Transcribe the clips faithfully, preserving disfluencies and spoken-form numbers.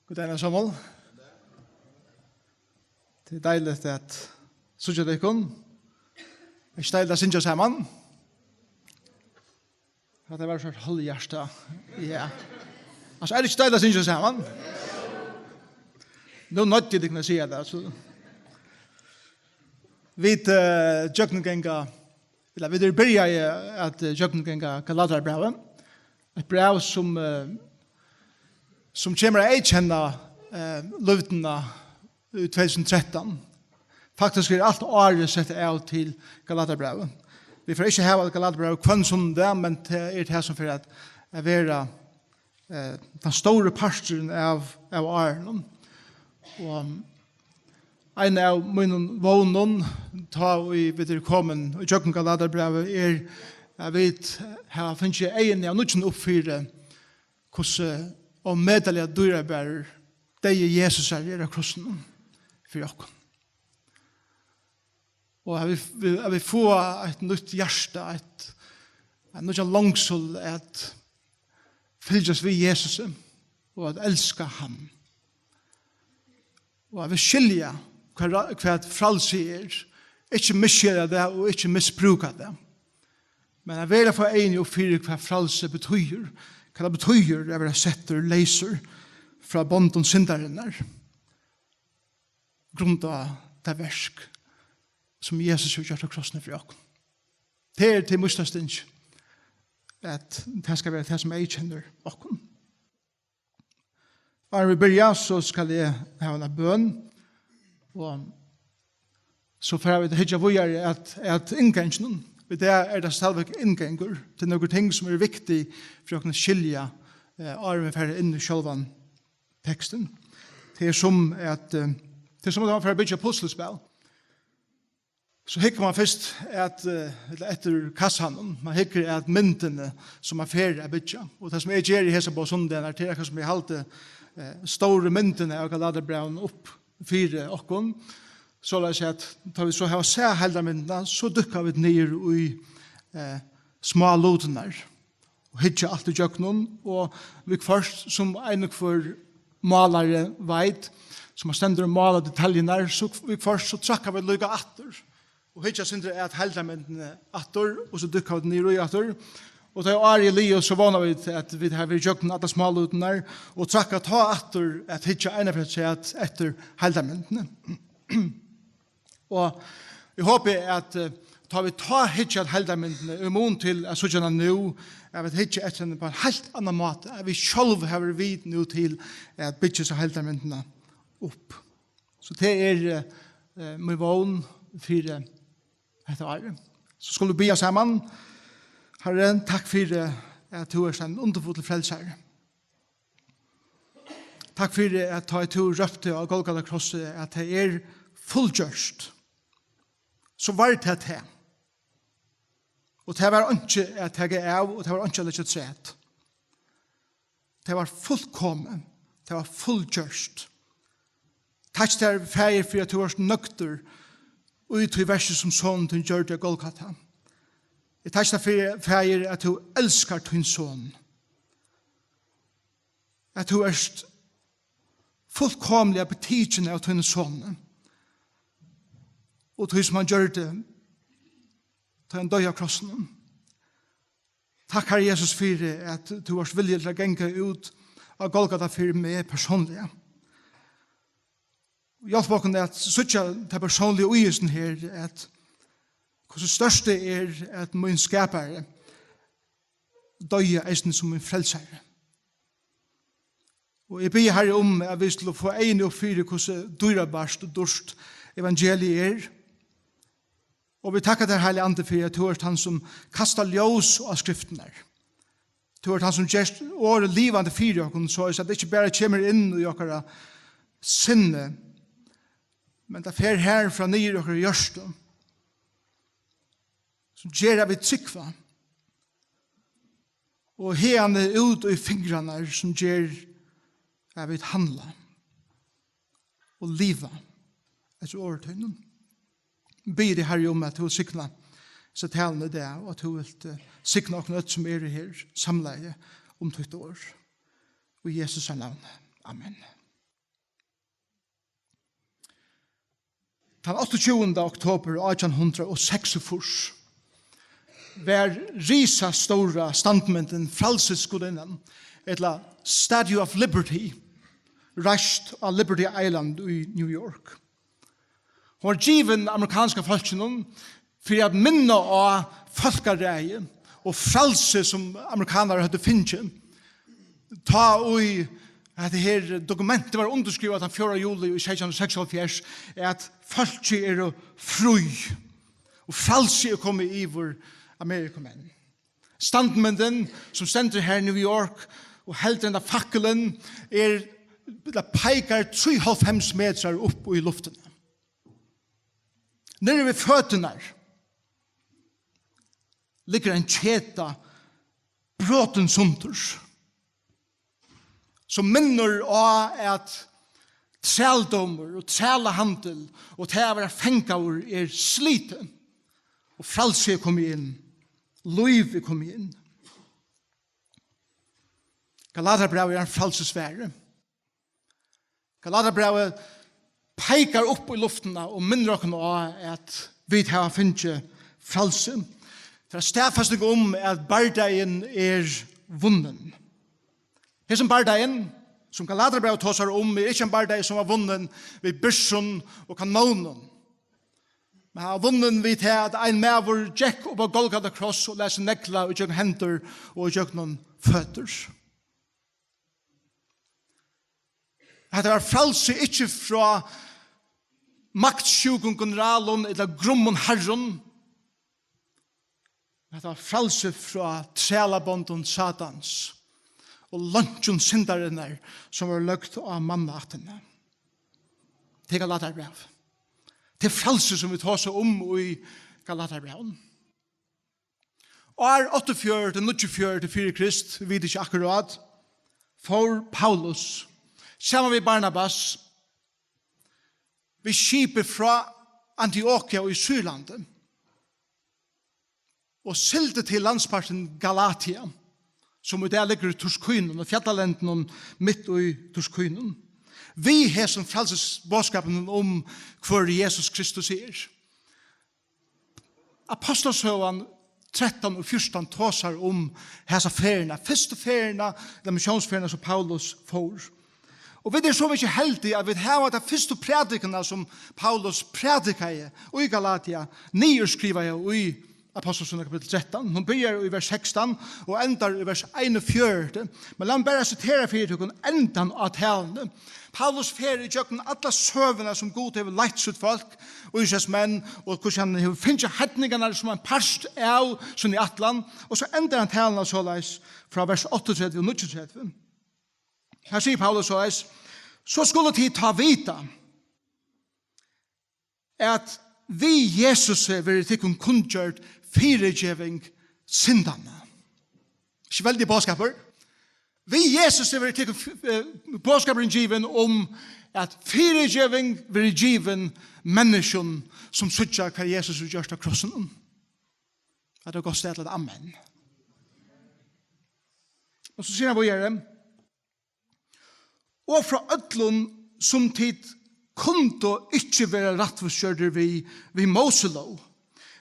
Góðan dagin, Samuel. Tað er deiligt at síggja tykkum. Er ikki deiligt at syngja saman? Hatta var so hálvhjarta. Ja. Altso, er tað ikki deiligt at syngja saman? Nú noyðist eg at siga tað, so. Vit, eh, gjøgnumganga, ella vit eru byrjaði at, eh, gjøgnumganga Galatarabrævið. Eitt bræv sum, eh, sum kemur at eyðkenna, eh, lívdina í tvey túsund og trettan. Faktiskt er alt árið sett av til Galatarabrævið. Vit fara ikki at hava Galatarabrævið hvønn sunnudag, men tað er tað sum fer at, at vera, eh, tann stóri parturin av, av árinum. Og ein av mínum vónum, tá ið vit eru komin í gjøgnum Galatarabrævið, er at vit hava fingið eyguni av nýggjum upp fyri, hvussu ómetaliga dýrabærur deyði Jesusar er á krossinum fyri okkum. Og at vit, vit, at vit fáa eitt nýtt hjarta, eitt, ein nýggjan longsul at fylgjast við Jesusi og at elska hann. Og at vit skilja hvat, hvat frælsi er, ikki misskilja tað og ikki misbrúka tað. Men at vera fáa eyguni upp fyri, hvat frælsi betýðir, hvat tað betýðir at vera settur leysur frá bondum syndarinnar, grundað tað verk, sum Jesus hevur gjørt á krossinum fyri okkum. Tað er til mýstasting, at tað skal vera tað, sum eyðkennir okkum. Áðrenn vit byrja, so skal eg hava eina bøn, og so fara vit at hyggja víðari at, at innganginum. Í dag er tað stadigvæk inngangur til nøkur ting, sum eru viktig fyri okkum at skilja, eh, áðrenn vit fara inn í sjálvan tekstin. Tað er sum at, eh, tað er sum at man fer at byggja puslispæl. So hyggur man fyrst at, eh, ella eftir kassanum, man hyggur at myndini, sum man fer at byggja. Og tað, sum eg geri hesa báðar sunnudagarnar, tað er akkurát sum eg haldi, eh, stóru myndina av Galatarabrævinum upp fyri okkum. Soleiðis at tá vit so hava sæð heildarmyndina, so dúkka vit niður í, eh, smálutirnar og hyggja alt ígjøgnum, og viðhvørt sum ein og hvør málari veit, sum hann stendur og málar detaljurnar, so viðhvørt so trakka vit líka aftur og hyggja eitt sindur at heildarmyndini aftur, og so dúkka vit niður í aftur. Og tá árið er liðugt, so vóna vit, at vit hava verið ígjøgnum allar smálutirnar og trakka tá aftur at hyggja eina ferð afturat eftir heildarmyndini. Og eg hopi, at, eh, tá vit tá hyggja at heildarmyndini, í mun til at síggja hana nú, at vit hyggja eftir henni á ein heilt annan máta, at vit sjálv hava verið við nú til at byggja hesa heildarmyndina upp. So tað er, eh, mín vón fyri hetta árið. So skulu vit biðja saman. Harri, takk fyri, at tú ert ein undurfullur frelsari. Takk fyri, at tá tú rópti á Golgata krossi, at tað er fullgjørt, so var tað tað. Og tað var einki at taka av, og tað var einki at leggja afturat. Tað var fullkomið, tað var fullgjørt. Takk tær, Faðir, fyri at tú ert nøgdur í tí verki, sum Sonur tín gjørdi á Golgata. Eg takki tær fyri, Faðir, at tú elskar tín son, at tú ert fullkomiliga betikin av tínum soni og tí, sum hann gjørdi, tá hann doyði á krossinum. Takk, Harri Jesus, fyri at tú vart villigur til at ganga út á Golgata fyri meg persónliga. Hjálp okkum at síggja tað persónliga í hesum her, at hvussu stórt tað er, at mín skapari doyði eisini sum mín frelsari. Og eg biði, Harri, um, at vit skulu fáa eyguni upp fyri, hvussu dýrabært og dýrt evangeliið er. Og vit takka tær, Heilagi Andi, fyri at tú ert hann, sum kastar ljós á skriftirnar. Tú ert hann, sum gerst orðið livandi fyri okkum, soleiðis at tað ikki bara kemur inn í okkara sinni, men tað fer herfrá niður í okkara hjørtu, sum ger at vit trúgva. Og haðani út í fingrarnar, sum ger at vit handla og liva eftir orði tínum. Biði teg, Harri, um at tú vilt signa hesa taluna í dag, og at tú vilt, eh, signa okkum øll, sum eru her samlaði um títt orð. Í Jesu navni. Amen. Tann áttaogtjúgunda oktober átjan hundrað og seksogfýrs var risastóra standmyndin Frælsisgudinnan, ella Statue of Liberty, reist á Liberty Island í New York. Hon var givin amerikanska fólkinum fyri at minna á fólkaræði og frælsi, sum amerikanarar høvdu fingið, tá ið hetta her dokumentið var undirskrivað tann fjórða juli í seytjan hundrað og seksoghálvfjerðs, at fólkið eru frí, og frælsi er komið yvir Amerikumenn. Standmyndin, sum stendur her í New York og heldur henda fakkulin, er, ella peikar trýoghálvfems metrar upp í luftina. Niðri við føturnar liggur ein keta, brotin sundur, sum minnir á, at trældómur og trælahandil og tað at vera fangaður er slitið, og frælsi er komið inn, lív er komið inn. Galatiabrævið er ein frælsisvari. Galatiabrævið peikar upp í luftina og minnir okkum á, at vit hava fingið frælsi. Tað er staðfesting um, at bardagin er vunnin. Hesin bardagin, sum Galatiabrævið tosar um, er ikki ein bardagi, sum var vunnin við byrsum og kanónum, men hann var vunnin við tað, at ein maður gekk upp á Golgata kross og læt seg negla í gjøgnum hendur og í gjøgnum føtur. Hetta var frælsi ikki frá maktsjúkum generalum ella grummum harrum. Hetta var frælsi frá trælabondum Satans og leinkjum syndarinnar, sum var løgd á mannaættina. Tað er Galatiabræv. Tað er frælsi, sum vit tosa um í Galatiabrævinum. Ár áttaogfjøruti, níggjuogfjøruti fyri Krist, vit vita ikki akkurát, fór Paulus saman við Barnabas við skipi frá Antiokia í Sýrlandi og sigldi til landspartin Galatia, sum í dag liggur í Turkínum, í fjallalendinum mitt í Turkínum, við hesum frælsisboðskapinum um, hvør Jesus Kristus er. Ápostlasøgan trettan og fjúrtan tosar um hesa ferðina, fyrstu ferðina, ella missiónsferðina, sum Paulus fór. Og vit eru so mikið heldig, at vit hava ta fyrstu prædikuna, sum Paulus prædikaði í Galatia, niðurskrivaða í Ápostlasøguna kapittul trettan. Hon byrjar í vers sekstan og endar í vers einogfjøruti. Men lat meg bara sitera fyri tykkum endan á taluni. Paulus fer í gjøgnum alla søguna, sum Gud hevur leitt sítt fólk, Ísraelsmenn, og hvussu hann hevur fingið heidningarnar sum ein part av síni ætlan, og so endar hann taluna soleiðis frá vers áttaogtretivu og níggjuogtretivu. Her sigur Paulus soleiðis: "So skulu tit tá vita, at við Jesusi verður tykkum kunngjørd fyrigeving syndanna." Ikki veldig boðskapur. Við Jesusi verður tykkum, eh, boðskapurin givin um, at fyrigeving verður givin menniskjum, sum síggja, hvat Jesus hevur gjørt á krossinum. At tað er gott stað til at amen. Og so sigur hann víðari: "Og frá øllum, sum tit kundu ikki vera rættvísgjørdir við, við Móselóg,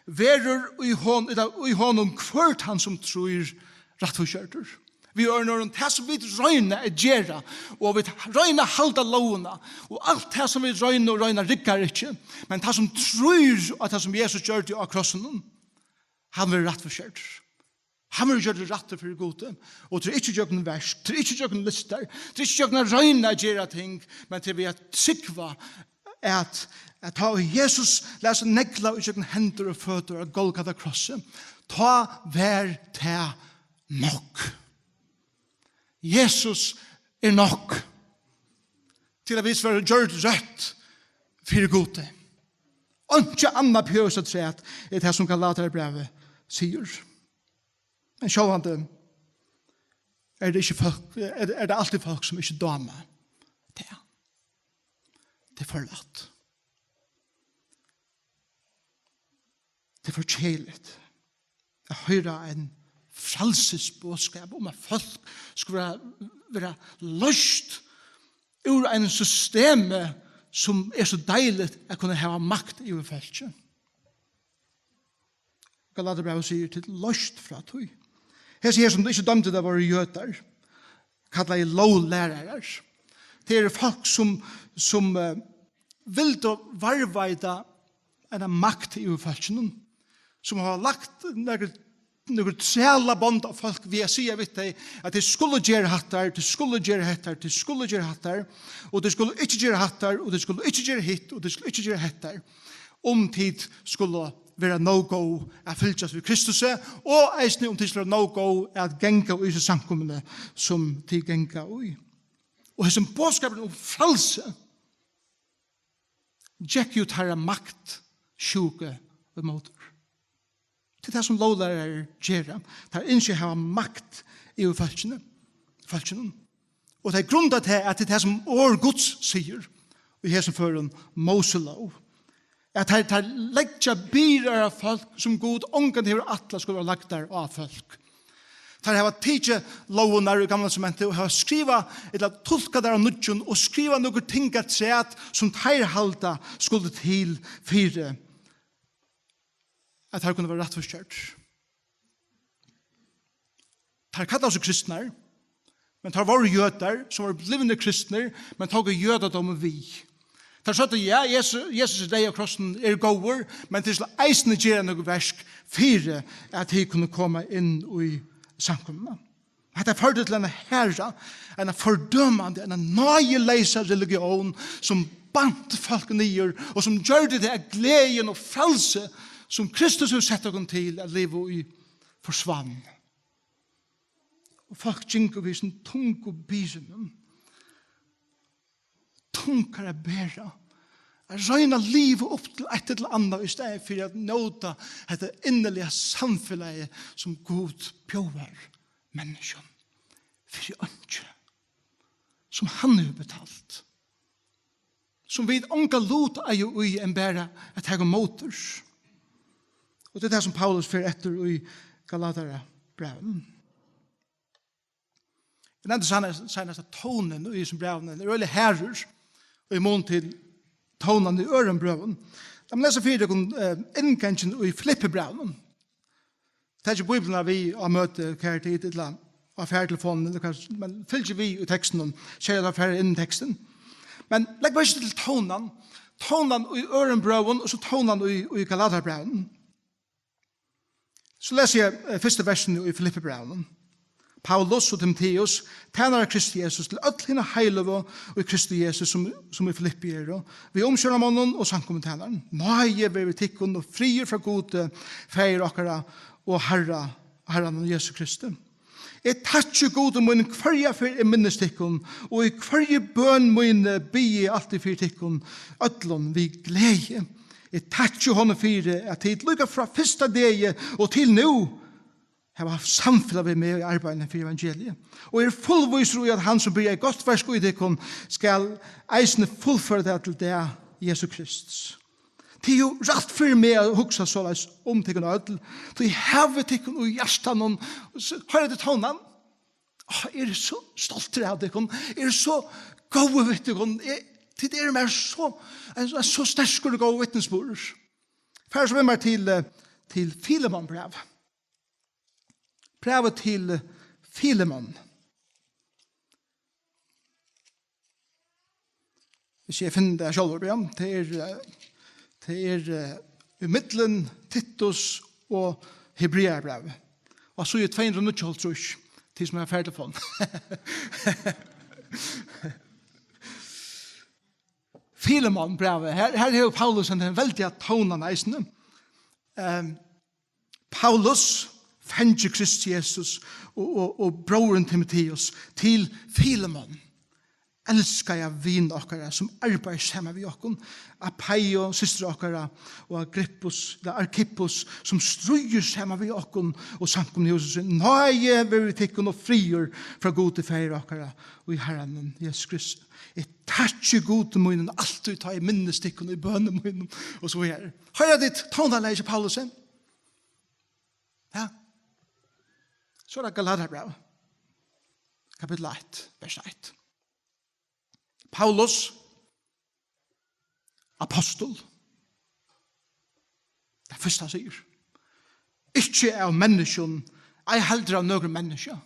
verður í hon-, ella í honum hvør tann, sum trýr, rættvísgjørdur." Við øðrum orðum, tað sum vit royna at gera, og vit royna at halda lógina, og alt tað sum vit royna og royna riggar ikki, men tað sum trýr á tað, sum Jesus gjørdi á krossinum, hann verður rættvísgjørdur. Hann verður gjørdur rættur fyri Gudi. Og tað er ikki gjøgnum verk, tað er ikki gjøgnum listar, tað er ikki gjøgnum at royna at gera ting, men tað er við at trúgva, at, at tá Jesus læt seg negla í gjøgnum hendur og føtur á Golgata krossi, tá var tað nokk. Jesus er nokk til, at vit verða gjørd rætt fyri Gudi. Einki annað behøvist afturat, er tað, sum Galatiabrævið sigur. Men sjálvandi er tað ikki fólk, er, er tað altíð fólk, sum ikki dáma tað. Tað er for lætt. Tað er for keðiligt at hoyra ein frælsisboðskap um, at fólk skulu vera, vera loyst úr einum systemi, sum er so deiligt at kunna hava makt yvir fólki. Galatiabrævið sigur: "Tit loyst frá tí." Hesi her, sum ikki dømdu, tað vóru jødar, kallaði lóglærarar. Tað eru fólk, sum, sum eh, vildu varðveita eina makt yvir fólkinum, sum hava lagt nøkur, nøkur trælabond á fólk við at siga við tey, at tey skulu gera hattar, tey skulu gera hettar, tey skulu gera hattar, og tey skulu ikki gera hattar, og tey skulu ikki gera hitt, og tey skulu ikki gera hettar, um tit skulu vera nóg góð at fylgjast við Kristusi, og eisini um tit skulu vera nóg góð at ganga í hesi samkomuni, sum tit ganga í. Og hesin boðskapurin um frælsi gekk jú teirra maktsjúku ímótur. Tað er tað, sum lóglærarar gera. Teir ynskja at hava makt yvir fólkini, fólkinum. Og tey grunda tað, at tað er tað, sum orð Guds sigur, í hesum førum Móselóg. At teir, teir leggja byrðar á fólk, sum Gud ongantíð hevur ætlað skulu vera lagdar á fólk. Teir hava tikið lógirnar í Gamla Testamenti og hava skrivað, ella tulkað tær á nýggjum og skrivað nøkur ting afturat, sum teir halda skuldi til fyri, at teir kunnu vera rættvísgjørdir. Teir kallaðu seg kristnar, men teir vóru jødar, sum vóru blivnir kristnir, men tóku jødadómin við. Teir søgdu: "Ja, Jesus, Jesus er deyður á krossinum, er góður, men tit skulu eisini gera nøkur verk fyri, at tit kunnu koma inn í samkomuna." Hetta førdi til eina harða, eina fordømandi, eina náðileysa religión, sum bant fólk niður, og sum gjørdi tað, at gleðin og frælsi, sum Kristus hevur sett okkum til at liva í, forsvann. Og fólk gingu við sínum tungu byrðunum, tungar at bera, at royna at liva upp til eitt ella annað, í staðin fyri at njóta hetta inniliga samfelagið, sum Gud bjóðar menniskjum, fyri einki, sum hann hevur betalt, sum vit onga lut eiga í enn bara at taka ímótur. Og tað er tað, sum Paulus fer eftir í Galatarabrævinum. Eg nevndi seinast, seinast, at tónin í hesum brævinum er øgiliga harður í mun til tónan í øðrum brøvum. Lat meg lesa fyri tykkum, eh, inngangin í Filippibrævinum. Takið Bíbliuna við á møti, kæru tit, ella á fartelefonini, ella hvat, men fylgið við í tekstinum, serliga tá farið inn í tekstin. Men legg merki til tónan, tónan í øðrum brøvum, og so tónan í, í Galatarabrævinum. So lesi eg, eh, fyrstu versini í Filippibrævinum. Paulus og Timoteus, tænarar Kristi Jesus, til øll hini heiløgu í Kristi Jesus, sum, sum í Filippi eru, við umsjónarmonnum og samkomutænarum. Náði veri við tykkum og friður frá Gudi, Faðir okkara og Harra, Harranum Jesu Kristi. Eg takki Gudi mínum, hvørja ferð eg minnist tykkum, og í hvørji bøn míni biði eg altíð fyri tykkum øllum við gleði. Eg takki honum fyri, at tit líka frá fyrsta degi og til nú hava havt samfelag við meg í arbeiðinum fyri evangeliið, og eri fullvísur í, at hann, sum byrjaði gott verk í tykkum, skal eisini fullføra tað til dag Jesu Krists. Tað er jú rætt fyri meg at hugsa soleiðis um tykkum øll, tí eg havi tykkum í hjartanum. S-, hoyra tit tónan? Áh, eg eri so stoltur av tykkum. Eg eri so góður við tykkum. Eg, tit eru mær so, ein, ein so sterkur og góður vitnisburður. Far so við mær til, eh, til Filemon bræv. Brævið til, eh, Filemon. Hvis eg finni tað sjálvur, ja. Tað er, eh, tað er, eh, í millum Titus og Hebreabrævið. Og so er tvey hundrað og níggjuoghálvtrýss, til sum er fartelefon. Filemon brævið. Her, her hevur Paulus ein veldigan tónan eisini. Ehm, Paulus, fangi Krists Jesus, og, og, og bróðurin Timoteus, til Filemon, elskaða vin okkara, sum arbeiðir saman við okkum, Apeiu, systur okkara, og Agrippus, ella Arkippus, sum stríðir saman við okkum og samkomuni Jesu. Náði veri við tykkum og friður frá Gudi Faðir okkara og í Harranum Jesu Kristi. Eg takki Gudi mínum altíð, tá eg minnist tykkum í bønum mínum, og so víðari. Hoyra tit tónalagið hjá Paulusi? Ja. So er tað Galatarabrævið, kapittul eitt, vers eitt. Paulus, apostul. Tað fyrsta hann sigur. Ikki av menniskjum, ei heldur av nøkrum menniskja.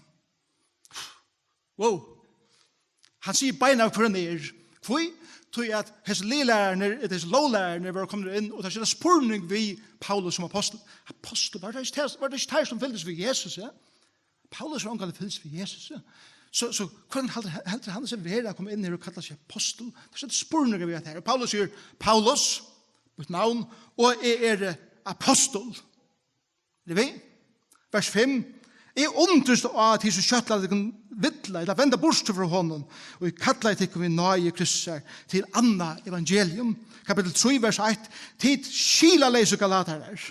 Wow. Hann sigur beinanvegin, hvør hann er. Hví? Tí at hesir lýðlærararnir, ella hesir lóglærararnir, vóru komnir inn, og teir seta spurning við Paulus sum apostul. Apostul, var tað ikki teir, var tað ikki teir sum fylgdust við Jesus, ja? Paulus var ongantíð fylgst við Jesus, ja? So, so hvønn heldur, heldur hann seg vera at koma inn her og kalla seg apostul? Teir seta spurningar við hetta her. Og Paulus sigur, Paulus, mítt navn, og eg eri apostul. Eru vit við? Vers fimm. Eg undrist á, at tit so skjótt lata tykkum villa, ella venda burtur frá honum, og eg kallaði tykkum við náði Kristusar til annað evangelium. Kapittul trý, vers eitt. Tit skilaleysir Galatarar.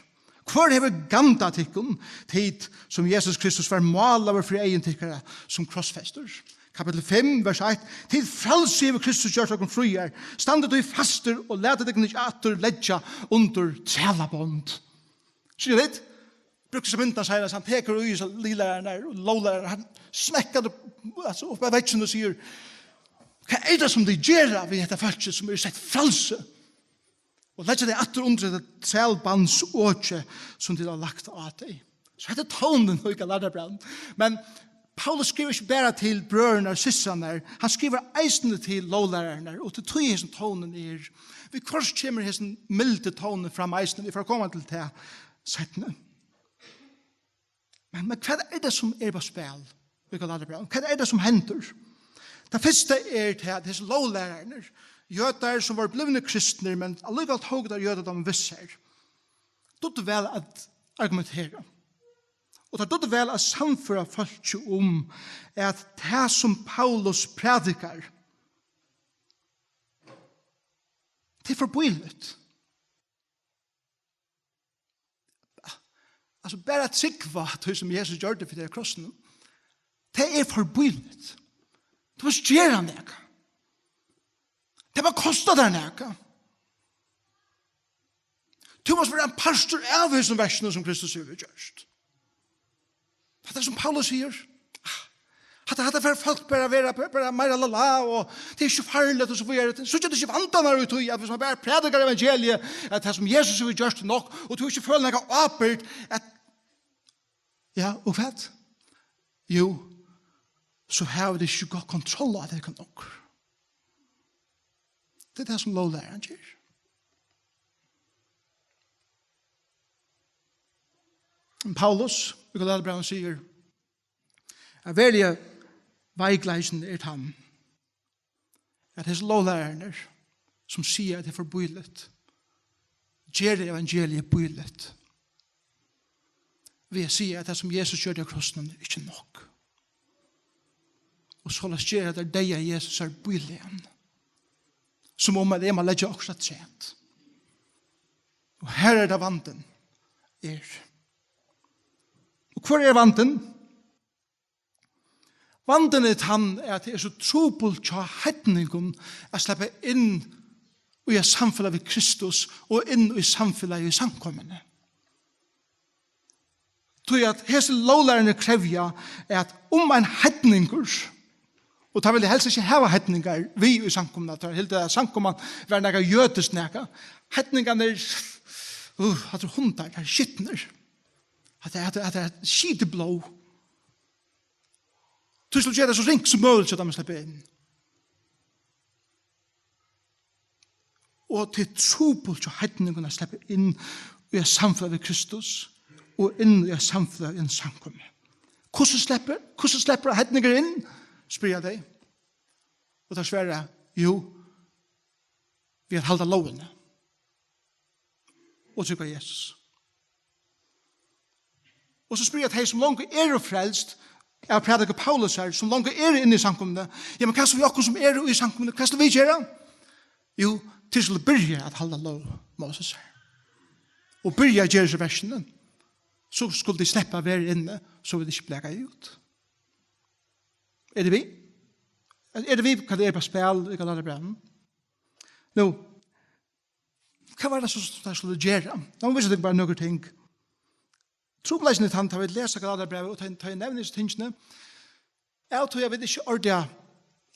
Hvør hevur gandað tykkum, tit, sum Jesus Kristus var málaður fyri eygum tykkara sum krossfestur? Kapittul fimm, vers eitt. Tit frælsu hevur Kristus gjørt okkum fríar. Standið tí fastir og latið tykkum ikki aftur leggja undir trælabond. Síggja tit? Brúkti hesa myndina seinast, hann tekur í hesar lýðlærararnar og lóglærararnar, hann smekkar tað, altso, upp á veggin og sigur: "Hvat er tað, sum tit gera við hetta fólkið, sum er sett frælsi? Og leggja tey aftur undir hetta trælbandsokið, sum tit hava lagt á tey." So hetta er tónin í Galatiabrævinum. Men Paulus skrivar ikki bara til brøðurnar og systrarnar, hann skrivar eisini til lóglærararnar, og til tí hesin tónin er. Viðhvørt kemur hesin mildi tónin fram eisini, vit fara at koma til tað seinni. Men, men hvat er tað, sum er á spæl í Galatiabrævinum? Hvat er tað, sum hendir? Tað fyrsta er tað, at hesir lóglærararnir, jødar, sum vóru blivnir kristnir, men allíkavæl tóku teir jødadómin við sær, dugdu væl at argumentera. Og teir dugdu væl at sannføra fólki um, at tað, sum Paulus prædikar, tað er forbíligt. Altso, bara at trúgva tí, sum Jesus gjørdi fyri teg á krossinum, tað er forbíligt. Tú mást gera nakað. Tað má kosta tær nakað. Tú mást vera ein partur av hesum verkinum, sum Kristus hevur gjørt. Hatta er, sum Paulus sigur. Hatta, hatta fara fólk bara at vera, bara, bara meira la la, og tað er ikki farligt og so víðari. Síggja tit ikki vandan í tí, at viss man bara prædikar evangeliið, at tað, sum Jesus hevur gjørt, er nokk, og tú ikki følir nakra ábyrgd, at, ja, og hvat? Jú, so hava tit ikki gott kontroll á tykkum longur. Tað er tað, sum lóglærarin ger. Men Paulus í Galatiabrævinum sigur, at veruliga veikleikin er tann, at hesir lóglærararnir, sum siga, at tað er forbíligt, gera evangeliið bíligt, við at siga, at tað, sum Jesus gjørdi á krossinum, er ikki nokk. Og soleiðis gera teir deyða Jesusar bíligan, sum um at eg má leggja okkurt afturat. Og her er tað, vandin er. Og hvør er vandin? Vandin er tann, at tað er so trupult hjá heidningum at sleppa inn í eitt samfelag við Kristus og inn í samfelagið í samkomuni. Tí at hesir lóglærararnir krevja, at um ein heidningur, og teir vildu helst ikki hava heidningar við í samkomuna, teir hildu, at samkoman var nakað jødiskt nakað. Heidningarnir, uh, hatta eru hundar, teir eru skitnir. Hatta, hatta, hatta er skitið blóð. Tú skalt gera tað so ringt sum møguligt, so at teir sleppa inn. Og tað er trupult hjá heidningum at sleppa inn í eitt samfelag við Kristus og inn í eitt samfelag, í eina samkomu. Hvussu sleppur, hvussu sleppur heidningar inn, spyrja tey. Og teir svara, jú, við at halda lógina og trúgva Jesus. Og so spyrja tey, sum longu eru frelst av prædika Paulusar, sum longu eru inni í samkomuni: "Ja, men hvat so við okkum, sum eru í samkomuni, hvat skulu vit gera?" Jú, tit skulu byrja at halda lóg Mosesar. Og byrja at gera hesi verkini. So skulu tit sleppa at vera inni, so vit ikki blaka út. Eru tit við? Eru tit við, hvat er á spæl í Galatiabrævinum? Nú, hvat var tað so, sum teir skuldu gera? Lat meg vísa tykkum bara nøkur ting. Trupulleikin er tann, tá vit lesa Galatiabrævið, og tá, tá eg nevni hesi tingini, av tí at vit ikki ordiliga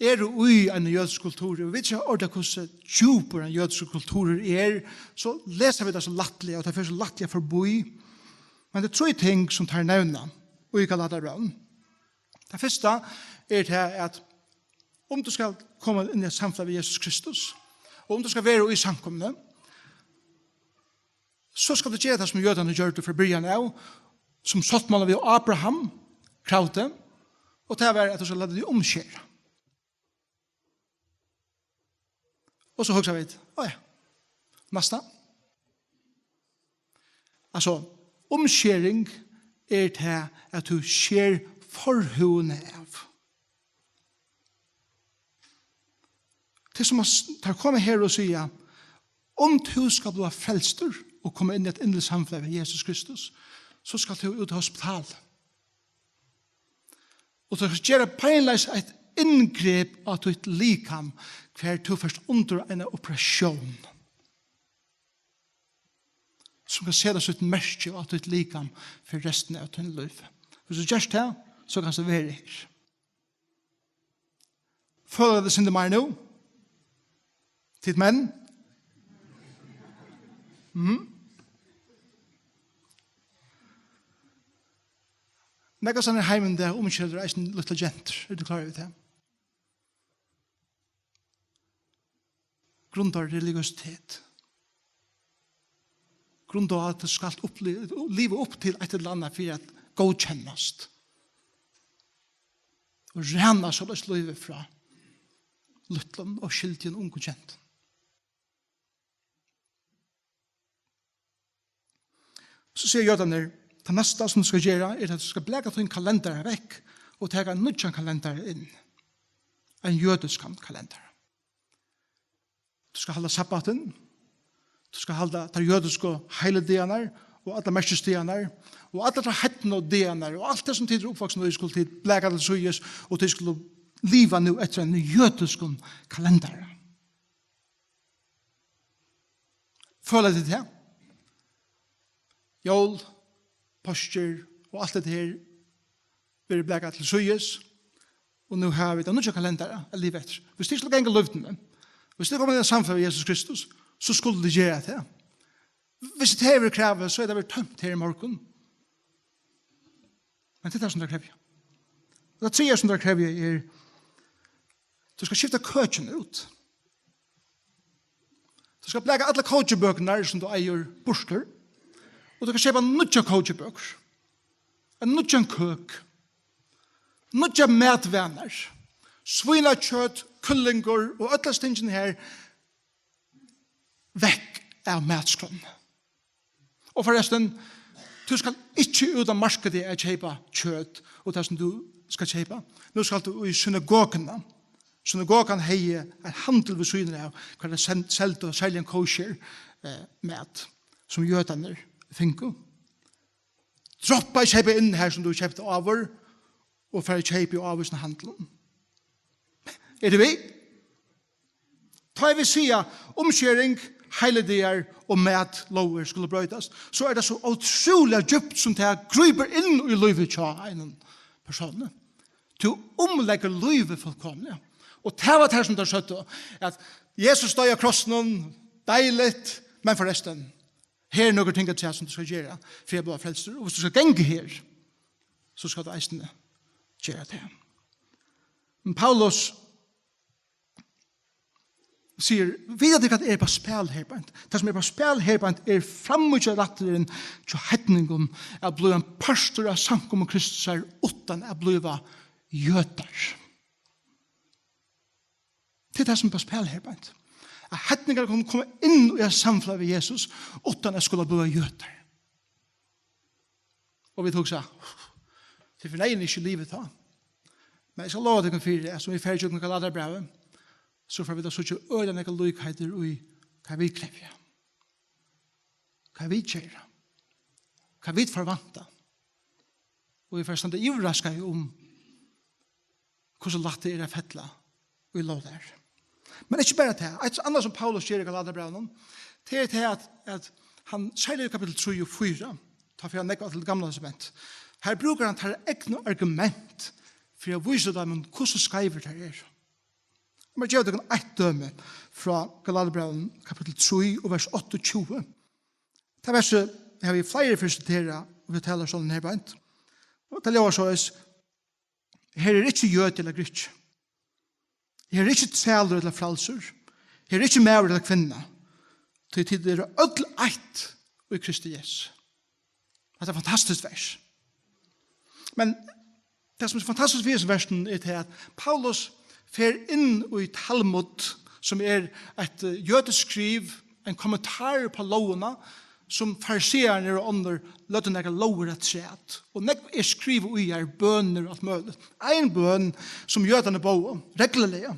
eru í ein jødisk kultur, og vit ikki orða hvussu djúpur ein jødisk kultur er, so lesa vit tað so lættliga, og tað fer so lættliga forbi. Men tað er trý ting, sum teir nevna í Galatiabrævinum. Tað fyrsta er tað, at um tú skal koma inn í eitt samfelag við Jesus Kristus, og um tú skal vera í samkomuni, so skal tú gera tað, sum jødarnir gjørdu frá byrjan av, sum sáttmálan við Abraham kravdi, og tað var, at tú skal lata teg umskera. Og so hugsa vit, á ja, næsta. Altso, umskering er tað, at tú sker forhúðina av. Tað er sum at s-, teir koma her og siga, um tú skal blíva frelstur og koma inn í eitt inniligt samfelag við Jesus Kristus, so skal tú út á hospital. Og tú skal gera beinleiðis eitt inngrep á títt likam, hvar tú fert undir eina operatión, sum kann seta sítt merki á títt likam fyri restina av tínum lívi. Hvis tú gert tað, so kanst tú vera her. Føla teg eitt sindur meir nú? Tit menn? Mhm. Nakað, sum er heimin, tað umskyldur eisini lítlar gentur. Eru tit klár yvir tað? Grundað á religiøsitet. Grundað á, at tú skalt uppliva, liva upp til eitt ella annað fyri at góðkennast. Og ræna soleiðis lívið frá lítlum óskyldum ungum gentum. So siga jødarnir, tað næsta, sum tú skal gera, er, at tú skal blaka tín kalendara vekk og taka ein nýggjan kalendara inn. Ein jødiskan kalendara. Tú skal halda sabbatin, tú skal halda teir jødisku heilidagarnar og allar merkisdagarnar og allar teir heidnu dagarnar og alt tað, sum tit eru uppvaksin í, skulu tit blaka til síðis, og tit skulu liva nú eftir einum jødiskum kalendara. Føla tit tað? Jól, páskir og alt hetta her verður blakað til síðis, og nú hava vit ein nýggjan kalendara at liva eftir. Hvis tit skulu ganga í lívdini, hvis tit koma inn í samfelag við Jesus Kristus, so skulu tit gera tað. Hvis tað hevur verið kravið, so er tað verið tómt her í morgun. Men tað er tað, sum tað krevur. Og tað triðja, sum tað krevur, er, tú skalt skifta køkini út. Tú skalt blaka allar kókibøkurnar, sum tú eigur, burtur. Og tú skalt keypa nýggjar kókibøkur. Ein nýggjan køk. Nýggjar matvanar. Svínakjøt, kyllingur og øll hesi tingini her, vekk av matskránni. Og forrestin, tú skalt ikki út á marknaðin at keypa kjøt og tað, sum tú skalt keypa. Nú skalt tú í synagoguna. Synagogan hevði ein handil við síðuna av, har tey sen-, seldu serligan kosher, eh, mat, sum jødarnir fingu. Droppa at keypa inn har, sum tú keypti áður, og fara at keypa í ávísum handlum. Eru tit við? Tá ið vit siga, umskering, heilidagar og matlógir skulu broytast, so er tað so ótrúliga djúpt, sum tað grípur inn í lívið hjá einum persóni. Tú umleggur lívið fullkomiliga. Og tað var tað, sum teir søgdu, at Jesus doyði á krossinum, deiligt, men forrestin, her eru nøkur ting afturat, sum tú skalt gera fyri at blíva frelstur. Og viss tú skalt ganga her, so skalt tú eisini gera tað. Men Paulus sigur, vita tit, hvat er á spæli her beint? Tað, sum er á spæli her beint, er framíhjárætturin hjá heidningum at blíva ein partur av samkomu Kristusar uttan at blíva jødar. Tað er tað, sum er á spæli her beint. At heidningar kunnu koma inn í eitt samfelag við Jesus uttan at skula blíva jødar. Og vit hugsa, tað er fyri neyðin ikki livað tá. Men eg skal lova tykkum fyri, at sum vit fara ígjøgnum Galatiabrævið, so fara vit at síggja øgiliga nógvar líkheitir í, hvat vit krevja, hvat vit gera, hvat vit forvænta. Og vit fara at standa yvirraskað um, hvussu lætt tað er at fella í lóg har. Men ikki bara tað. Eitt annað, sum Paulus ger í Galatiabrævinum, tað er tað, at, at hann, serliga í kapittul trý og fýra, tá fer hann nógv til Gamla Testament, har brúkar hann teirra egnu argument fyri at vísa teimum, hvussu skeivir teir eru. Lat meg geva tykkum eitt dømi frá Galatiabrævinum, kapittul trý og vers áttaogtjúgu. Tað versið havi eg fleiri ferð siterað, og vit tala soleiðis her beint. Og tað ljóðar soleiðis: Her er ikki jødi ella grikki. Her er ikki trælur ella frælsur. Her er ikki maður ella kvinna. Tí tit eru øll eitt í Kristi Jesu. Tað er eitt fantastiskt vers. Men tað, sum er fantastiskt við hesum versinum, er tað, at Paulus fer inn í Talmud, sum er eitt, eh, jødiskt skriv, ein kommentar upp á lógina, sum fariseararnir og onnur løgdu nakrar lógir afturat. Og nógv er skrivað í har, bønir og alt møguligt. Ein bøn, sum jødarnir bóðu regluliga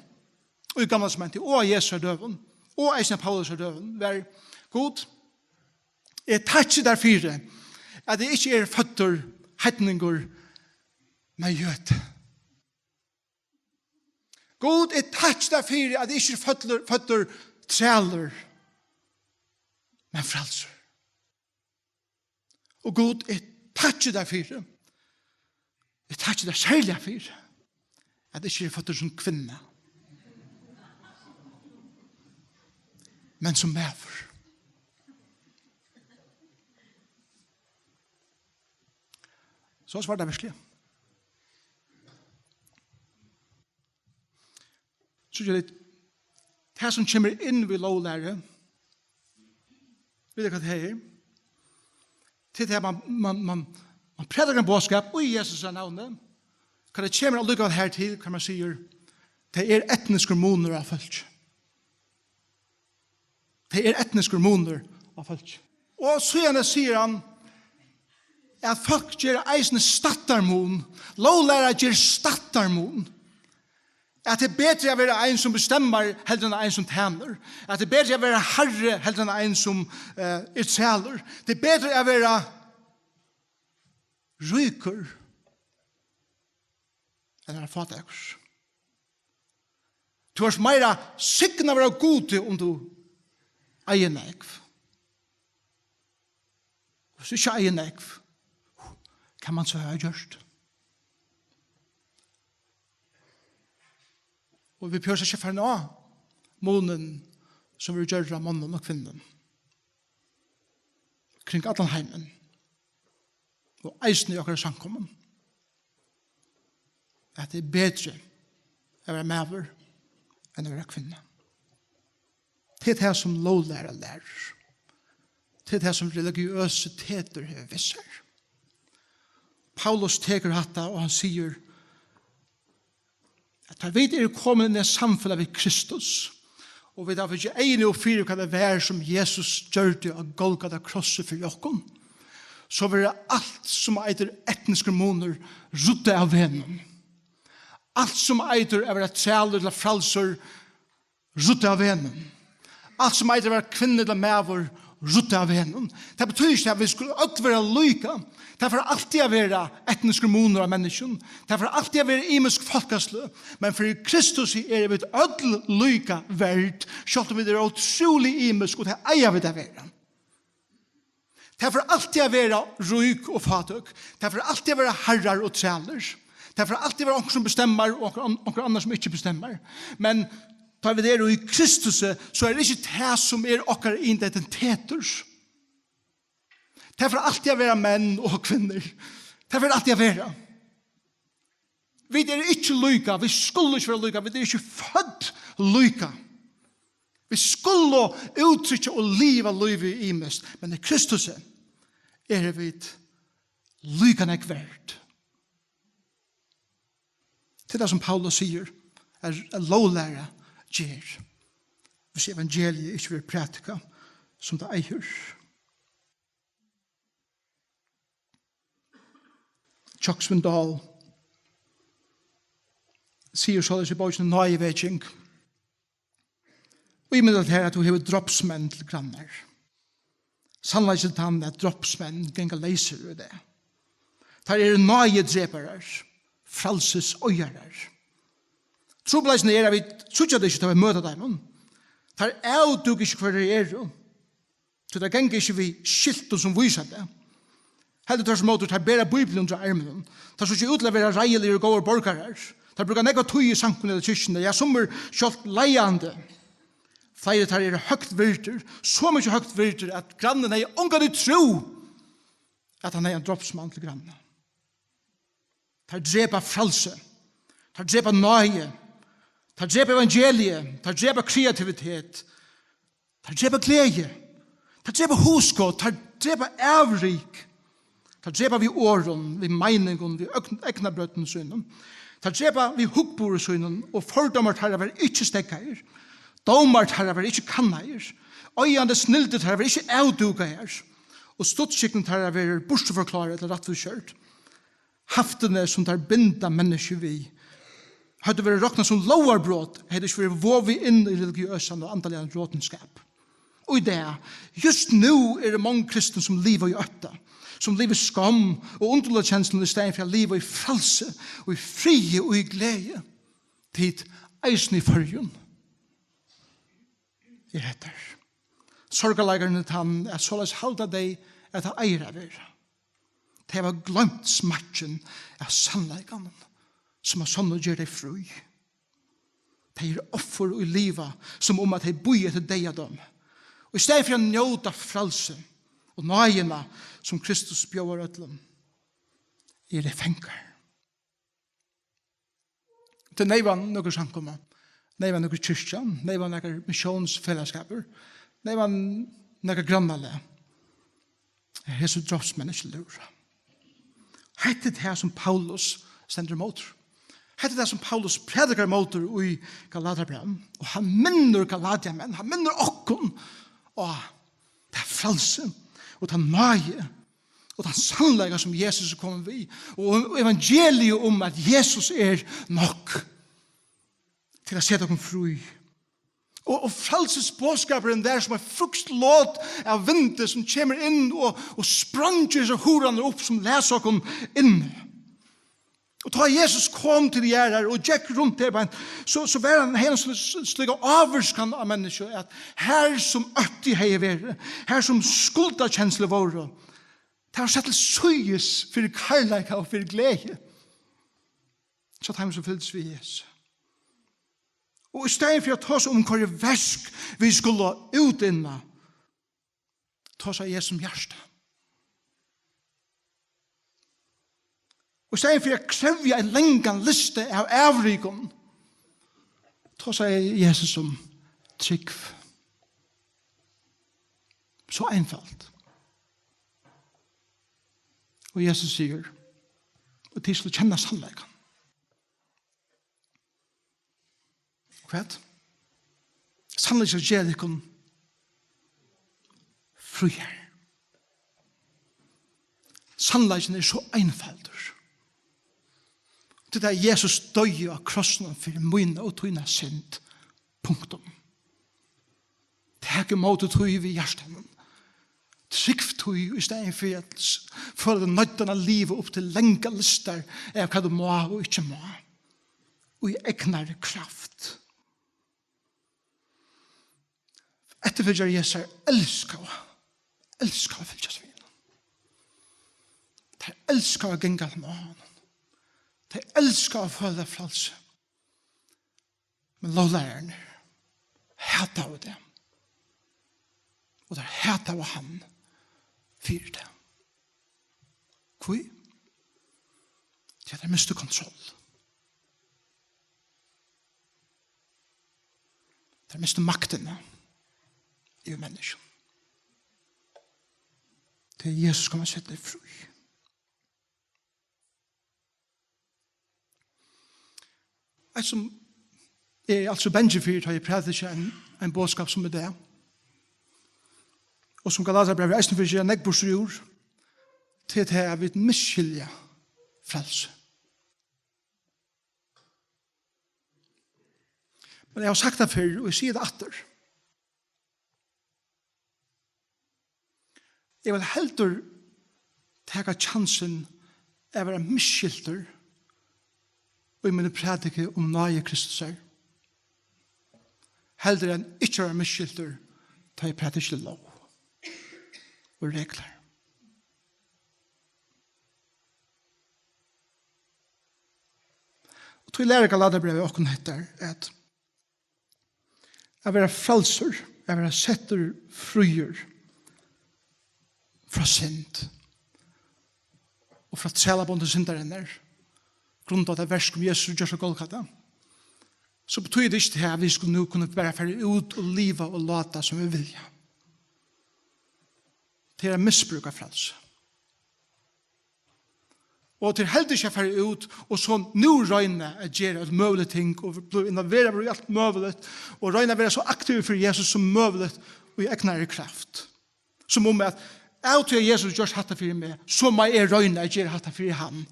í Gamla Testamenti og á Jesu døgum, og eisini á Paulus døgum, var: Gud, eg takki tær fyri, at eg ikki eri føddur heidningur, men jødi. Gud, eg takki tær fyri, at eg ikki eri føddur, føddur trælur, men frælsur. Og Gud, eg takki tær fyri, eg takki tær serliga fyri, at eg ikki eri føddur sum kvinna, men sum maður. So var tað veruliga. So er tað, tað sum kemur inn við lóglæru, vita hvat tað er? Tað er tað, man, man, man, man prædikar ein boðskap í Jesu navni. Hvat tað kemur allíkavæl her til, hvat man sigur, tað er etniskur munur á fólki. Tað er etniskur munur á fólki. Og síðani sigur hann, at fólk gera eisini stættarmun. Lóglæra ger stættarmun. At tað er betri at vera ein, sum bestemmar, heldur enn ein, sum tænir. At tað er betri at vera harri, heldur enn ein, sum, eh, er trælur. Tað er betri at vera ríkur enn at vera fátækur. Tú ert meira signaður av Gudi, um tú eigur nógv. Hvis tú ikki eigur nógv, hvat man so hava gjørt? Og vit behøva ikki fara inn á munin, sum verður gjørdur á monnum og kvinnum kring allan heimin, og eisini í okkara samkomum, at tað er betri at vera maður enn at vera kvinna. Tað er tað, sum lóglæra lærir. Tað er tað, sum religiøsitetur hevur við sær. Paulus tekur hatta, og hann sigur, at tá vit eru komin inn í samfelag við Kristus, og vit hava fingið eyguni upp fyri, hvat tað var, sum Jesus gjørdi á Golgata krossi fyri okkum, so verður alt, sum eitur etniskur munur, ruddað av vegnum. Alt, sum eitur at vera trælur ella frælsur, ruddað av vegnum. Alt, sum eitur at vera kvinna ella maður, ruddað av vegnum. Tað betýðir ikki, at vit skulu øll vera líka. Tað fer altíð at vera etniskur munur á menniskjum. Tað fer altíð at vera ymisk fólkasløg. Men fyri Kristus eru vit øll líka verd, sjálvt um vit eru ótrúliga ymisk, og tað eiga vit at vera. Tað fer altíð at vera rík og fátøk. Tað fer altíð at vera harrar og trælir. Tað fer altíð at vera onkur, sum bestemmar, og onkur an-, onkur annar, sum ikki bestemmar. Men tá vit eru í Kristusi, so er tað ikki tað, sum er okkara identitetur. Tað fer altíð at vera menn og kvinnur. Tað fer altíð at vera. Vit eru ikki líka, vit skulu ikki vera líka, vit eru ikki fødd líka. Vit skulu úttrykkja og liva lívið ymiskt, men í Kristusi eru vit líka nógv verd. Tað er tað, sum Paulus sigur, at, at lóglæra ger, hvis evangeliið ikki verður prædikað, sum tað eigur. Chuck Swindoll sigur soleiðis í bókini Náðivekjing: Ímynda tær, at tú hevur drápsmenn til grannar. Sannleikin er tann, at drápsmenn ganga leysir í dag. Teir eru náðidreparar, frælsisoyðarar. Trupulleikin er, at vit síggja tey ikki, tá vit møta teimum. Teir avdúka ikki, hvør teir eru. So teir ganga ikki við skiltum, sum vísa tað. Heldur tvørturímóti, teir bera Bíbliuna undir arminum. Teir síggja út til at vera reiðiligir og góðir borgarar. Teir brúka nógva tíð í samkomuni ella kirkjuni, ja, summir sjálvt leiðandi. Fleiri teirra eru høgt virdir, so mikið høgt virdir, at grannin hevði ongantíð trúð, at hann hevði ein drápsmann til granna. Teir drepa frælsi. Teir drepa náði. Teir drepa evangeliið. Teir drepa kreativitet. Teir drepa gleði. Teir drepa hugskot. Teir drepa avrik. Teir drepa við orðum, við meiningum, við øgn-, eygnabrøddum sínum. Teir drepa við hugburði sínum, og fordómar teirra verða ikki steðgaðir. Dómar teirra verða ikki kannaðir. Oyðandi snildi teirra verða ikki avdúkaðar. Og stuttskygni teirra verður burturforklárað ella rættvísgjørd. Haftini, sum teir binda menniskju við, høvdu verið roknað sum lógarbrot, hevði ikki verið vovið inn í religiøsan og andaligan rotinskap. Og í dag, júst nú, eru mong kristin, sum liva í ótta, sum liva í skomm og undurlagakenslu, í staðin fyri at liva í frælsi og í friði og í gleði. Tit, eisini í Føroyum, er hetta. Sorgarleikarin er tann, at soleiðis halda tey, at tað eigur at vera. Tey hava gloymt smakkin av sannleikanum, sum av sonnum ger tey frí. Tey eru offur, ið liva, sum um at tey bíða eftir deyðadómi. Og í staðin fyri at njóta frælsi og náðina, sum Kristus bjóðar øllum, eru tey fangar. Tað er neyvan nøkur samkoma, neyvan nøkur kirkja, neyvan nakar missiónsfelagsskapur, neyvan nakar grannalag. Hesi drápsmenn ikki lúra. Hetta er tað, sum Paulus stendur ímótur. Hetta er tað, sum Paulus prædikar ímótur í Galatarbrævinum. Og hann minnir Galatiamenn, hann minnir okkum á tað frælsi og tað náði og tann sannleika, sum Jesus er komin við, og evangeliið um, at Jesus er nokk til at seta okkum frí. Og, og frælsisboðskapurin var sum eitt fruktlot av vindi, sum kemur inn og, og spreingir hesar hurðarnar upp, sum læsa okkum inni. Og tá Jesus kom til jarðar og gekk runt her, beint, so, so var hann, hevði hann sl-, sl-, slíka ávirkan á menniskju, at har sum ótti hevði verið, har sum skuldakenslu vóru, tað var sett til síðis fyri kærleika og fyri gleði hjá teimum, sum fylgdust við Jesu. Og í staðin fyri at tosa um, hvørji verk vit skulu útinna, tosaði Jesus um hjarta. Og í staðin fyri at krevja ein langan lista av avrikum, tosaði Jesus um trúgv. So einfalt. Og Jesus sigur: "Og tit skulu kenna sannleikan." Hvat? Sannleikin skal gera tykkum fríar. Sannleikin er so einfaldur. Tí at Jesus doyði á krossinum fyri mína og tína synd. Punktum. Tak ímóti tí við hjartanum. Trúgv tí í staðin fyri at s-, føla teg noyddan at liva upp til langar listar av hvat tú má og ikki má. Og í egnari kraft. Eftirfylgjarar Jesu elskaðu, elskaðu at fylgjast við honum. Teir elskaðu at ganga til honum. Teir elskaðu at føla frælsi. Men lóglærararnir hataðu tað. Og teir hataðu hann fyri tað. Hví? Tí at teir mistu kontroll. Teir mistu maktina yvir menniskjum. Tí Jesus kom at seta teir frí. Eitt sum eg eri altso bangin fyri, tá eg prædiki ein, ein boðskap sum í dag, og sum Galatarabrævið eisini vil gera nógv burtur úr, tað er tað, at vit misskilja frælsi. Men eg havi sagt tað fyrr, og eg sigi tað aftur. Eg vil heldur taka kjansin at vera misskiltur í míni prædiki um náði Kristusar, heldur enn ikki at vera misskiltur, tá eg prædiki lóg og reglur. Og tí lærir Galatiabrævið okkum hetta, at at vera frælsur, at vera settur fríur frá synd og frá trælabondi syndarinnar, grundað á tað verk, sum Jesus gjørdi á Golgata, so betýðir tað ikki, at vit skulu nú kunna bara fara út og liva og láta, sum vit vilja. Tað er at misbrúka frælsi. Og tað er heldur ikki at fara út og so nú royna at gera øll møgulig ting og blíva involveraður í alt møguligt og royna at vera so aktivur fyri Jesus sum møguligt í egnari kraft. Sum um at, av tí at Jesus gjørt hatta fyri meg, so má eg royna at gera hatta fyri hann.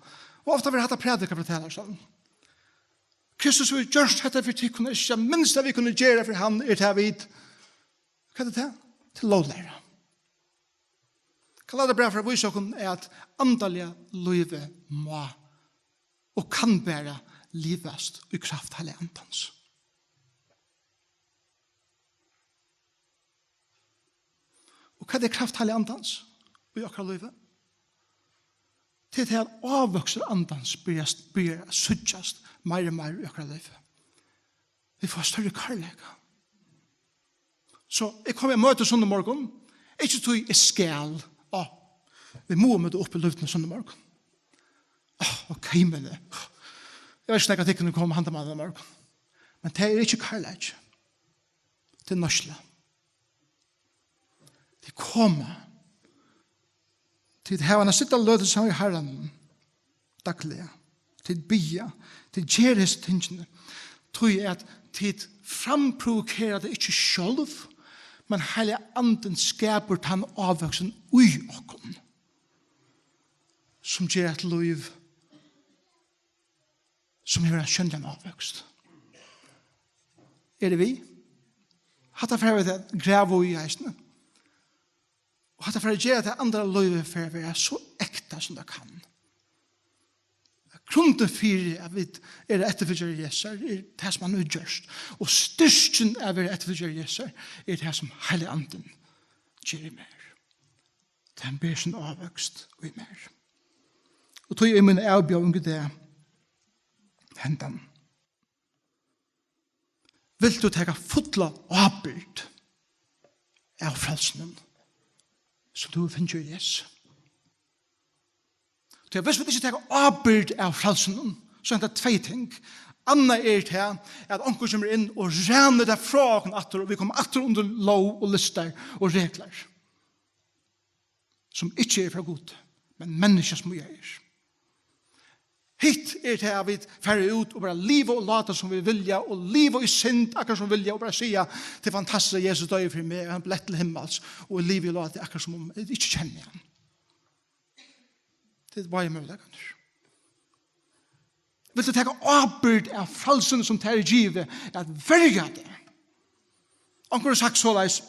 Og ofta verður hatta prædikað frá talarstolinum. Kristus hevur gjørt hetta fyri tykkum, er ikki tað minsta vit kunnu gera fyri hann, er tað vit, hvat er tað? Til lóglæra. Galatiabrævið fer at vísa okkum, at andaliga lívið má og kann bara livast í kraft Heilaga Andans. Og hvat er kraft Heilaga Andans í okkara lívi? Tað er tað, at ávøkstur Andans byrjar, byrjar at síggjast meir og meir í okkara lívi. Vit fáa størri kærleika. So eg komi at møta sunnudag morgun, ikki tí eg skal, á, vit mugu møta upp í Lívdini sunnudag morgun. Á, ok, men, eh, eg veit ikki, nakað tykkum koma handan mánaðin morgun. Men tað er ikki kærleiki. Tað er nýtsla. Tit koma. Tit hava eina stilla løtu saman við Harranum dagliga. Tit biðja. Tit gera hesi tingini. Tí at tit framprovokera tað ikki sjálv, men Heilagi Andin skapar tann ávøksin í okkum, sum ger eitt lív sum hevur ein sjónligan ávøkst. Eru tit við? Hatta fara vit at grava í eisini. Og hatta fara at gera, at tað andaliga lívið fer at vera so ekta, sum tað kann. Grundin fyri, at vit eru eftirfylgjarar Jesu, er tað, sum hann hevur gjørt. Og styrkin av at vera eftirfylgjarar Jesu, er tað, sum Heilagi Andin ger í mær. Tað hann ber sín ávøkst í mær. Og tí er mín avbjóðing í dag hendan. Vilt tú taka fulla ábyrgd av frælsinum, sum tú hevur fingið í Jesu? Tí at viss vit ikki taka ábyrgd av frælsinum, so henda tvey ting. Annað er tað, at onkur kemur inn og rænir tað frá okkum aftur, og vit koma aftur undir lóg og lystir og reglur, sum ikki er frá Gudi, men menniskja smíðað er. Hitt er tað, at vit fara út og bara liva og láta, sum vit vilja, og liva í synd, akkurát sum vit vilja, og bara siga, tað er fantastiskt, at Jesus doyði fyri meg, og hann bleiv til himmals, og eg livi og láti akkurát, sum um eg ikki kenni hann. Tað eru báðir møguleikarnir. Vilt tú taka ábyrgd av frælsinum, sum tær er givið, at verja teg? Onkur hevur sagt soleiðis,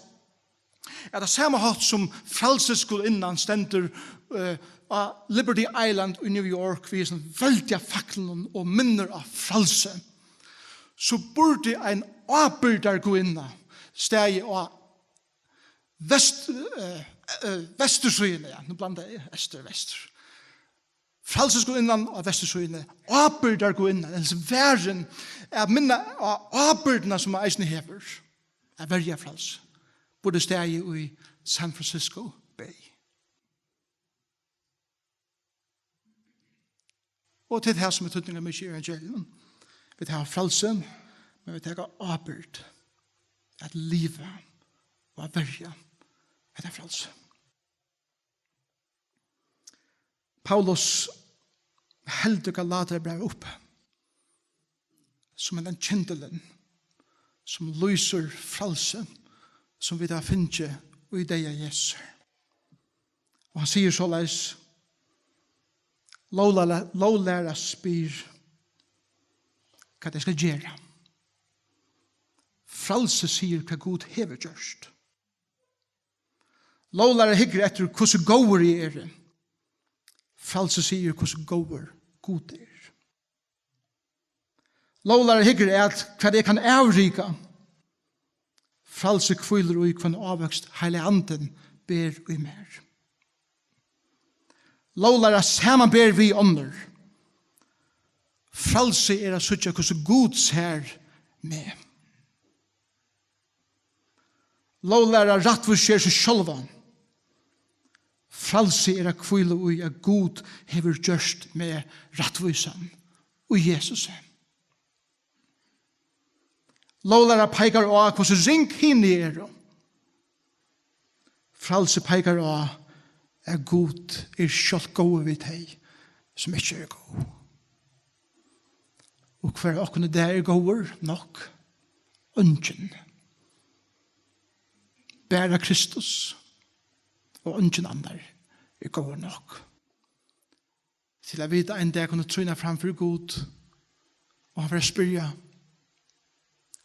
at á sama hátt sum frælsisgudinnan stendur, eh, á Liberty Island í New York við hesum veldiga faklinum og minnir á frælsi, so burdi ein ábyrgdargudinna staðið á vest-, eh, eh, vestursíðuni, ja, nú blandi eg eystur og vestur. Frælsisgudinnan á vestursíðuni, ábyrgdargudinnan, ella verðin, at minna á ábyrgdina, sum hann eisini hevur, at verja frælsi, burdi staðið í San Francisco Bay. Og tað er tað, sum er týdningarmikið í evangelium. Vit hava frælsi, men vit taka ábyrgd at liva og at verja hetta frælsi. Paulus heldur Galatiabrævið uppi sum ein kyndilin, sum lýsir frælsi, sum vit hava fingið í deyða Jesu. Og hann sigur soleiðis, lóglæra, lóglæra spyr, hvat eg skal gera. Frælsi sigur, hvat Gud hevur gjørt. Lóglæra hyggur eftir, hvussu góður eg eri. Frælsi sigur, hvussu góður Gud er. Lóglæra hyggur at, hvat eg kann avrika. Frælsi hvílir í, hvønn ávøkst Heilagi Andin ber í mær. Lóglæra samanber við onnur. Frælsi er at síggja, hvussu Gud sær meg. Lóglæra rættvísir seg sjálvan. Frælsi er at hvíla í, at Gud hevur gjørt meg rættvísan í Jesusi. Lóglæra peikar á, hvussu ring hini eru. Frælsi peikar á, at Gud er sjálvt góður við tey, sum ikki eru góð. Og hvør av okkum í dag er góður nokk? Eingin. Bara Kristus, og eingin annar er góður nokk. Til at vit ein dag kunnu trýna fram fyri Gud, og hann fer at spyrja: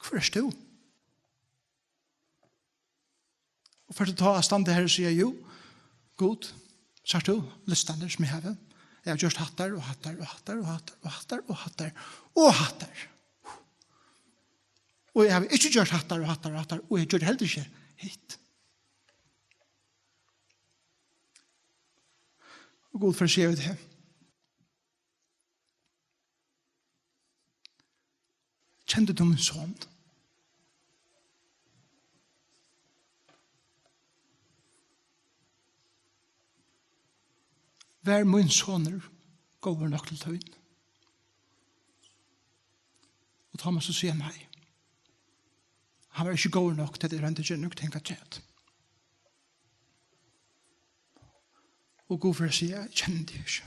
"Hvør ert tú?" Og fert tú tá at standa her og siga: "Jú, Gud, sært tú listarnar sum eg havi? Eg havi gjørt hattar og hattar og hattar og hattar og hattar og hattar og hattar. Og eg havi ikki gjørt hattar og hattar og hattar, og eg gjørdi heldur ikki hitt." Og Gud fer at siga við teg: "Kendi tú mín son? Var mín sonur góður nokk til tín?" Og tá mást tú siga nei. Hann var ikki góður nokk, tað er hann, tað ger nøkur ting at gera. Og Gud fer at siga: "Eg kenni teg ikki."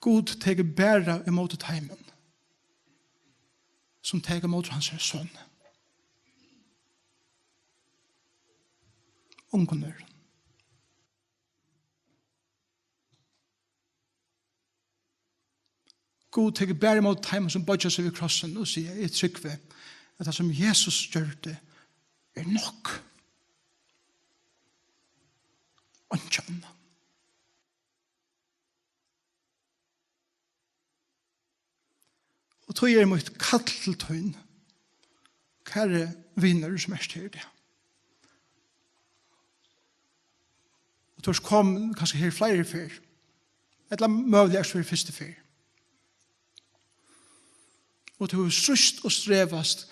Gud tekur bara ímóti teimum, sum taka ímóti hansara soni. Ongum øðrum. Gud tekur bara ímóti teimum, sum boyggja seg við krossin og siga: "Eg trúgvi, at tað, sum Jesus gjørdi, er nokk. Einki annað." Og tí er mítt kall til tín, kæri vinur, sum ert her í dag. Og tú ert komin kanska her fleiri ferð, ella møguliga ert tú her fyrstu ferð. Og tú hevur stríðst og strevast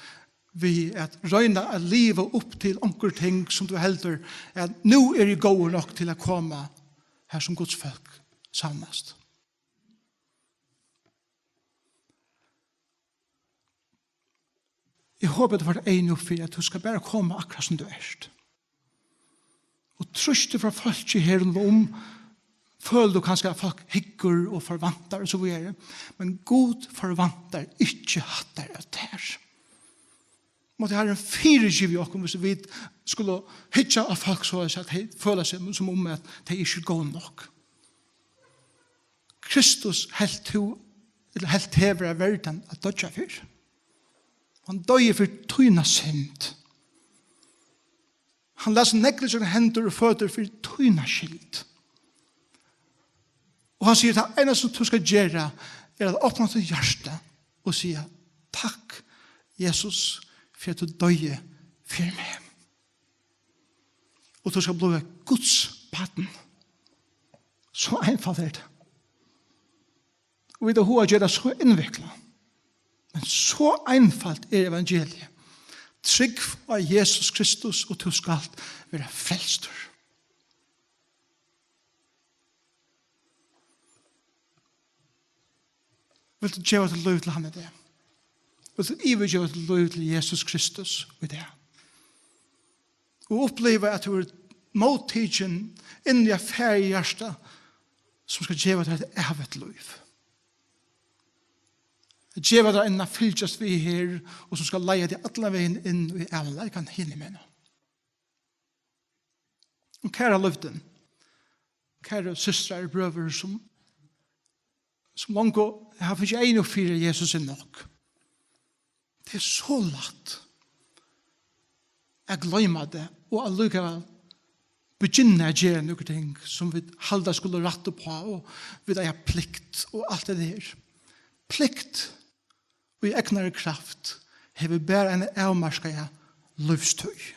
við at royna at liva upp til onkur ting, sum tú heldur, at nú eri eg góður nokk til at koma har, sum Guds fólk savnast. Eg hopi, at tú fært eyguni upp fyri, at tú skalt bara koma akkurát, sum tú ert. Og trýstið frá fólki her um, følir tú kanska, at fólk hyggur og forvæntar og so víðari. Men Gud forvæntar ikki hatta av tær. Mátti Harrin fyrigivið okkum, viss vit skulu hyggja á fólk soleiðis, at tey føla seg sum um, at tey ikki eru góð nokk. Kristus helt tú, ella helt teg vera verdan at doyggja fyri. Hann doyði fyri tína synd. Hann læt seg negla ígjøgnum hendur og føtur fyri tína skyld. Og hann sigur: "Tað einasta, sum tú skalt gera, er at opna títt hjarta og siga: 'Takk, Jesus, fyri at tú doyði fyri meg.'" Og tú skalt blíva Guds barn. So einfalt er tað. Og vit hava hug at gera tað so innviklað. Men so einfalt er evangeliið. Trúgv á Jesus Kristus, og tú skalt vera frelstur. Vilt tú geva títt lív til hann í dag? Vilt tú yvirgeva títt lív til Jesus Kristus í dag? Og uppliva, at tú ert móttikin inn í eitt faðirhjarta, sum skal geva tær eitt ævigt lív. At geva tær ein at fylgjast við her, og sum skal leiða teg allan vegin inn í ævinleikan hinumegin. Og kæra lívdin, kæru systrar og brøður, sum, sum longu hava fingið eyguni upp fyri, at Jesus er nokk. Tað er so lætt at gloyma tað, og allíkavæl begynna at gera nøkur ting, sum vit halda skulu rætta upp á, og vit eiga plikt, og alt tað har. Plikt í egnari kraft hevur bara eina avmarkaða lívstíð,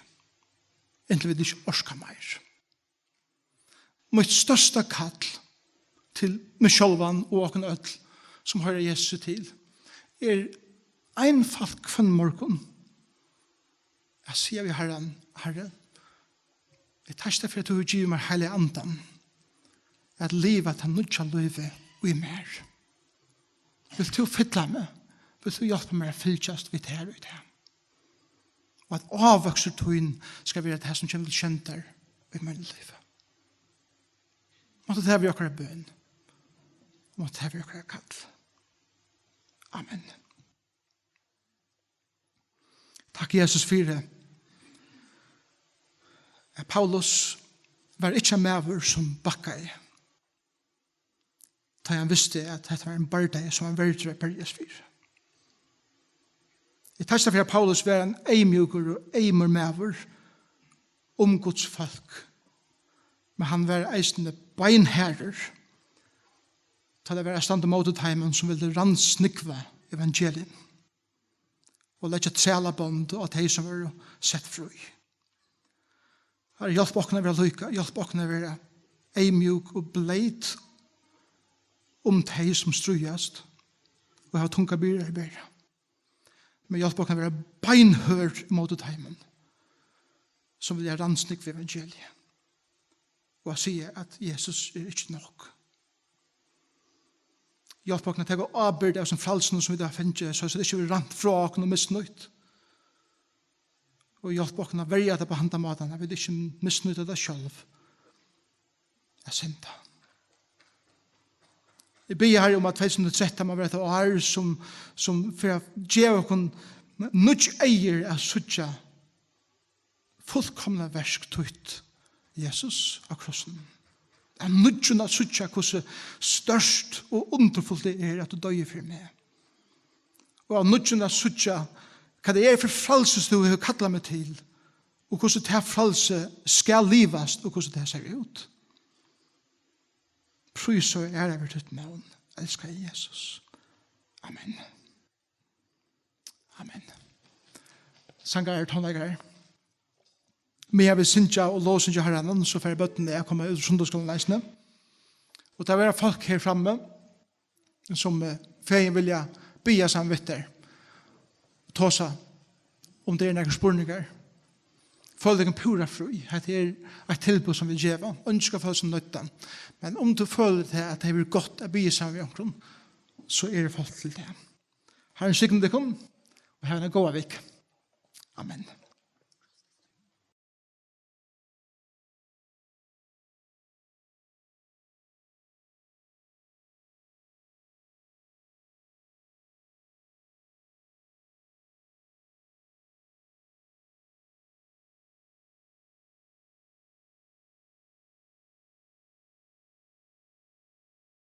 inntil vit ikki orka meir. Mítt størsta kall til meg sjálvan og okkum øll, sum hoyra Jesusi til, er einfalt hvønn morgun at siga við Harran: Harri, eg takki tær fyri, at tú hevur givið mær Heilaga Andan at liva tað nýggja lívið í mær. Vilt tú fylla meg? Vilt tú hjálpa mær at fylgjast við tær í dag? Og at ávøkstur tín skal vera tað, sum kemur til sjóndar í mínum lívi. Mátti tað vera okkara bøn. Mátti tað vera okkara kall. Amen. Takk, Jesus, fyri at Paulus var ikki ein maður, sum bakkaði, tá hann visti, at hetta var ein bardagi, sum hann verður at berjast fyri. Eg takki fyri, at Paulus var ein eyðmjúkur og eymur maður um Guds fólk, men hann var eisini beinharður, tá tað var at standa móti teimum, sum vildu rannsnúgva evangeliið og leggja trælabond á tey, sum vóru sett frí. Harri, hjálp okkum at vera líka, hjálp okkum at vera eyðmjúk og bleyt um tey, sum stríðast og hava tungar byrðar at bera. Men hjálp okkum at vera beinhørð ímóti teimum, sum vilja rannsnúgva evangeliið og at siga, at Jesus er ikki nokk. Hjálp okkum at taka ábyrgd av sum frælsinum, sum vit hava fingið, so at tað ikki verður rænt frá okkum og misnýtt. Og hjálp okkum at verja tað á handan mátan, at vit ikki misnýta tað sjálv at synda. Eg biði, Harri, um, at tvey túsund og trettan má vera eitt ár, sum, sum fer at geva okkum nýggj eygu at síggja fullkomna verk títt, Jesus, á krossinum. Av nýggjum at síggja, hvussu stórt og undurfult tað er, at tú doyði fyri meg. Og av nýggjum at síggja, hvat tað er fyri frælsi, tú hevur kallað meg til, og hvussu tað frælsi skal livast, og hvussu tað sær út. Prís og æra veri títt navn, elskaði Jesus. Amen. Amen. Sangarar, tónleikarar. Meðan vit syngja og lovsyngja Harran, so fara børnini at koma út úr sunnudagsskúlanum eisini. Og tað verða fólk her frammi, sum, eh, fegin vilja biðja saman við tær. Tosa, um tað eru nakrir spurningar. Føl tykkum púra frí. Hetta er eitt tilboð, sum vit geva. Eingin skal føla seg noyddan. Men um tú følir tað, at tað hevur verið gott at biðja saman við onkrum, so eru fólk til tað. Harrin signi tykkum og hav eina góða viku. Amen.